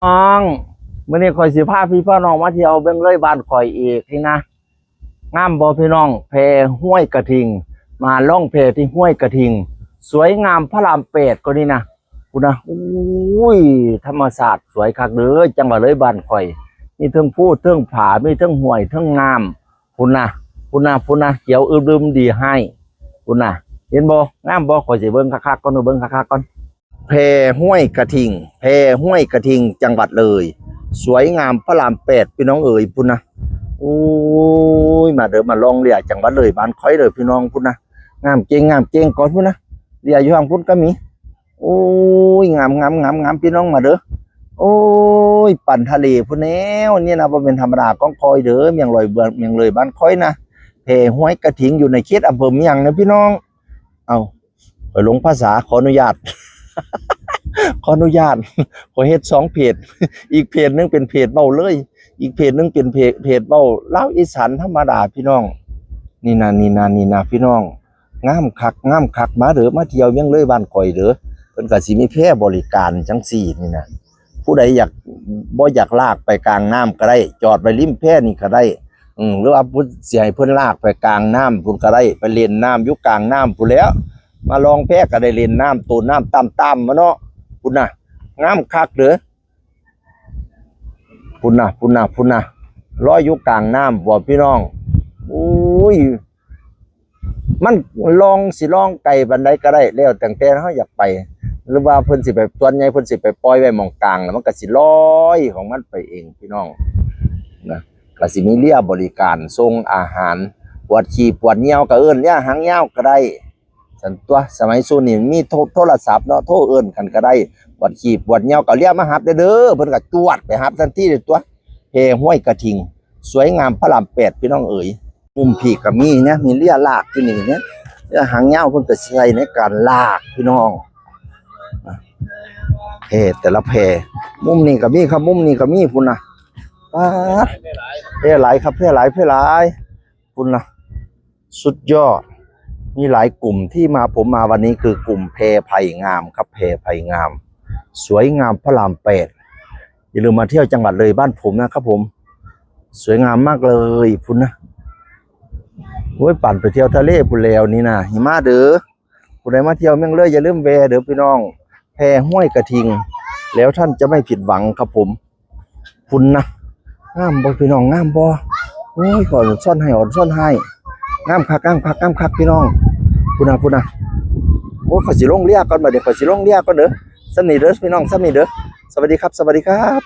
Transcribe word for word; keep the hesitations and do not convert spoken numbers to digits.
น้อง มื้อนี้ข่อยสิพาพี่พาน้องมาเที่ยวเบิ่งเลยบ้านข่อยอีกนี่นะ งามบ่พี่น้อง แพห้วยกระทิง มาล่องแพที่ห้วยกระทิง สวยงามพระรามแปดก็นี่นะ พุ้นนะ อุ้ย ธรรมชาติสวยคักเด้อ จังหวัดเลยบ้านข่อย มีเทิงภูเทิงผา มีเทิงห้วยเทิงน้ำ พุ้นนะ พุ้นนะ พุ้นนะ เขียวอึมลืมดีให้ พุ้นนะ เห็นบ่ งามบ่ ข่อยสิเบิ่งคักๆก่อน เบิ่งคักๆก่อน แพห้วยกระทิง แพห้วยกระทิง จังหวัดเลย สวยงามพระรามแปด พี่น้องเอ๋ย พุ้นนะ โอ้ย มาเด้อ มาล่องเรือ จังหวัดเลย บ้านข่อยเด้อ พี่น้อง พุ้นนะ งามเก่ง งามเก่งก่อน พุ้นนะ เรืออยู่ทางพุ้นก็มี โอ้ย งาม งาม งาม งาม พี่น้องมาเด้อ โอ้ย ปั่นทะเลพุ้นแนว นี่นะ บ่เป็นธรรมดาของข่อยเด้อ เมียงลอยเบือง เมียงเลยบ้านข่อยนะ แพห้วยกระทิง อยู่ในเขตอำเภอเมืองนะพี่น้อง เอา ไปลงภาษา ขออนุญาต ขออนุญาต ขอเฮ็ดสองเพจ อีกเพจหนึ่งเป็นเพจเว้าเลย อีกเพจหนึ่งเป็นเพจ เพจเว้าลาวอีสานธรรมดาพี่น้อง นี่นะ นี่นะ นี่นะ พี่น้อง งามคัก งามคัก มาเด้อ มาเที่ยวเวียงเลยบ้านข่อยเด้อ เพิ่นก็สิมีแพบริการจังซี่นี่นะ ผู้ใดอยาก บ่อยากลากไปกลางน้ำก็ได้ จอดไว้ริมแพนี่ก็ได้ อืม หรือว่าผู้สิให้เพิ่นลากไปกลางน้ำพุ้นก็ได้ ไปเล่นน้ำอยู่กลางน้ำพุ้นแหล้ว มาล่องแพก็ได้เล่นน้ำ โตนน้ำต่ำๆมาเนาะ พุ้นนะ งามคักเด้อ พุ้นนะ พุ้นนะ พุ้นนะ ลอยอยู่กลางน้ำบ่พี่น้อง อุ้ย มันล่องสิล่องไกลปานใดก็ได้ แล้วแต่แต่เฮาอยากไป หรือว่าเพิ่นสิไป ส่วนใหญ่เพิ่นสิไปปล่อยไว้หม่องกลาง แล้วมันก็สิลอยของมันไปเองพี่น้อง นะ ก็สิมีเรือบริการส่งอาหาร ปวดขี้ปวดเยี่ยวก็เอิ้นเรือหางยาวก็ได้ ซั่นตั๊ว สมัยซุนี้มีโท โทรศัพท์เนาะ โทรเอิ้นกันก็ได้ ปวดขี้ปวดเยี่ยวก็เรือมาหับเด้อเด้อ เพิ่นก็จวดไปหับทันทีเลยตั๊ว แพห้วยกระทิง สวยงามพระรามแปด พี่น้องเอ๋ย มุมพี้ก็มีเนี่ย มีเรือลากอยู่นี่เนี่ย เรือหางยาวเพิ่นก็ใช้ในการลากพี่น้อง แพแต่ละแพ มุมนี้ก็มีครับ มุมนี้ก็มีพุ้นนะ ป๊าด แพหลายครับ แพหลาย แพหลาย พุ้นนะ สุดยอด มีหลายกลุ่มที่มา ผมมาวันนี้คือกลุ่มแพไผ่งามครับ แพไผ่งาม สวยงามพระรามแปด อย่าลืมมาเที่ยวจังหวัดเลยบ้านผมนะครับผม สวยงามมากเลยพุ้นนะ โอ้ย ปั่นไปเที่ยวทะเลพุ้นแล้วนี่นะ หิมะเด้อ ผู้ใดมาเที่ยวเมืองเลยอย่าลืมแวะเด้อพี่น้อง แพห้วยกระทิง แล้วท่านจะไม่ผิดหวังครับผม พุ้นนะ งามบ่พี่น้อง งามบ่ โอ้ย ขออนุญาตให้ ขออนุญาตให้ งามคัก งามคัก งามคักพี่น้อง พุ้นนะ พุ้นนะ โอ้ย ข้อยสิลงเรือก่อนบัดนี้ ข้อยสิลงเรือก่อนเด้อ ส่ำนี้เด้อพี่น้อง ส่ำนี้เด้อ สวัสดีครับ สวัสดีครับ